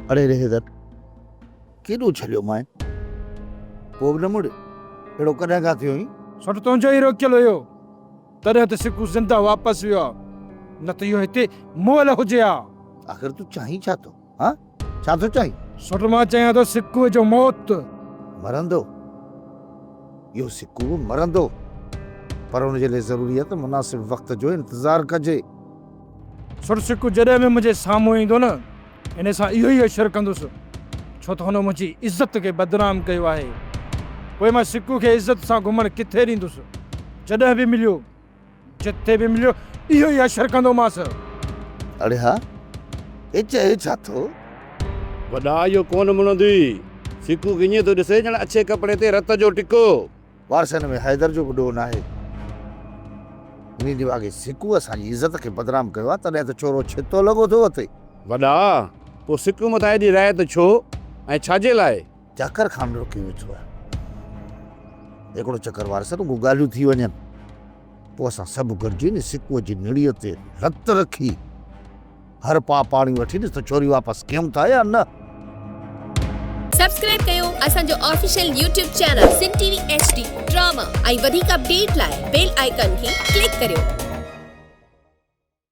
اڙي ري حيدر، ڪيڏو ڇليومانء، پوء به نه مڙ، اهڙو ڪڏهن کان ٿيو آهين؟ سوٽ تنهنجو ئي روڪيل هيو، تڏهن ته سڪو زنده واپس ويو آ، نه ته اهو هتي مئل هجي ها. آخر تون چاهين ڇا ٿو؟ ها؟ ڇا ٿو چاهين؟ سوٽ مان چاهيان ٿو سڪوء جو موت. مرندو، اهو سڪو به مرندو، پر ان جي لاء ضروري آهي ته مناسب وقت جو انتظار ڪجي. سوٽ سڪو جڏهن به منهنجي سامهون ايندو نه، ان سان اهو ئي حشر ڪندس، ڇو ته هن منهنجي عزت کي بدنام ڪيو آهي. پوء مان سڪو کي عزت سان گهمڻ ڪٿي ڏيندس؟ جڏهن به مليو، جتي به مليو، اهو ئي حشر ڪندومانس. اڙي ها، هي چئي ڇا ٿو؟ وڏا، اهو ڪونه مڙندي. سڪو کي ائين ٿو ڏسي ڄڻ اڇي ڪپڙي تي رت جو ٽڪو. وارثن ۾ حيدر جو به ڏوهه ناهي. انهي جي واڳي سڪوء اسان جي عزت کي بدنام ڪيو آهي، تڏهن ته چورو ڇتو لڳو ٿو وتي. وڏا، پوء سڪوء مٿان ايڏي رعايت ڇو ۽ ڇا جي لاء؟ چاڪر خان رڪي ويٺو آهي. هڪڙو چڪر وارثن رڳو ڳالهيون ٿي وڃن، پوء اسان سڀ گڏجي انهي سڪوء جي نڙيء تي رت رکي، هر پاء پاڻي وٺي ڏس ته چوري واپس ڪيون ٿا يا نه. سبسڪرائب ڪيو اسان جو official YouTube channel Sindh T V H D drama ۽ وڌيڪ اپڊيٽ لاء بيل آئيڪان کي ڪلڪ ڪريو.